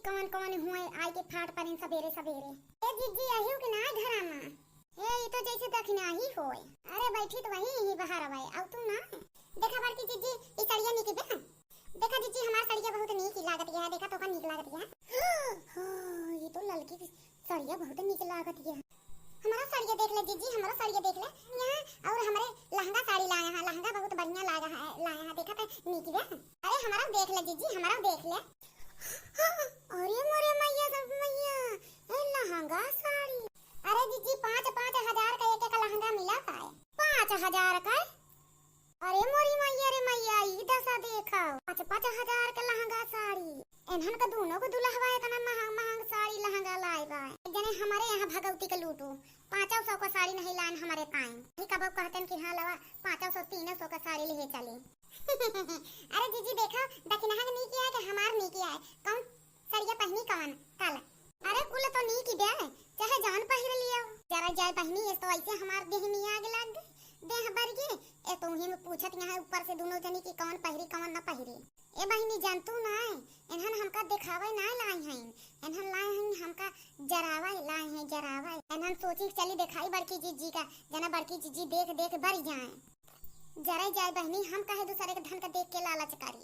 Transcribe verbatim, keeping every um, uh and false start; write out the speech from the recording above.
कवन कवन हुए आइ के फाट परेन सबेरे सबेरे। ए जिज्जी, अहिउ कि ना घरा मा? ए, ई तो जैसे दखिनाही होय। अरे बैठी तो वही यही बाहर आवे, आउ तू ना। देखा बड़की जिज्जी, ई सड़िया नीक बा। देखा जिज्जी, हमार सड़िया बहुत नीक लागत है, देखा तोका नीक लागत है। हो, ये तो ललकी की सड़िया बहुत नीक लागत है। हमारा सड़िया देख ले जिज्जी, हमारा सड़िया देख ले। यहाँ और हमारे लहंगा साड़ी लाया है, लहंगा बहुत बढ़िया लाया है, लाया है, देखा तो नीक बा। अरे हमारा देख ले जिज्जी, हमारा देख ले। अरे मोरे मैया सब मैया, ए लहंगा साड़ी। अरे जिज्जी, पाँच पाँच हजार का एक एक लहंगा मिला का है। पाँच हजार का? अरे मोरी मैया रे मैया, ई दशा देखा, पाँच पाँच हजार का लहंगा साड़ी। इन्हन का दोनों को दुल्हवा इतना महंग महंग साड़ी लहंगा लाए बा। एक जने हमारे यहाँ भगवती के लूटू, पाँचों सौ का साड़ी नहीं लान हमारे ताई। ही कबो कहतन कि हाँ लवा, पाँचों सौ तीनों सौ का साड़ी ले चली। अरे जिज्जी देखा, दखिनहा के नीक आए कि हमार नीक आए? कौन सड़िया पहनी कवन कल? अरे कुल तो नीक बे, चाहे जौन पहिर लियो। जरा जाए बहिनी, ये तो ऐसे हमार देह में आग लग गई, देह बर गए। ए तो उही में पूछत यहाँ ऊपर से दोनों जनी की कौन पहिरी कौन न पहिरी। ए बहिनी, जानतू ना है, इन्हन हमका देखावे ना लाए हैं, इन्हन लाए हैं हमका जरावे लाए हैं, जरावे। इन्हन सोची चली देखाई बड़की जिज्जी का, जना बड़की जिज्जी देख देख बर जाए। जरा जाए बहिनी, हम कहे दूसरे के धन का देख के लालच करी।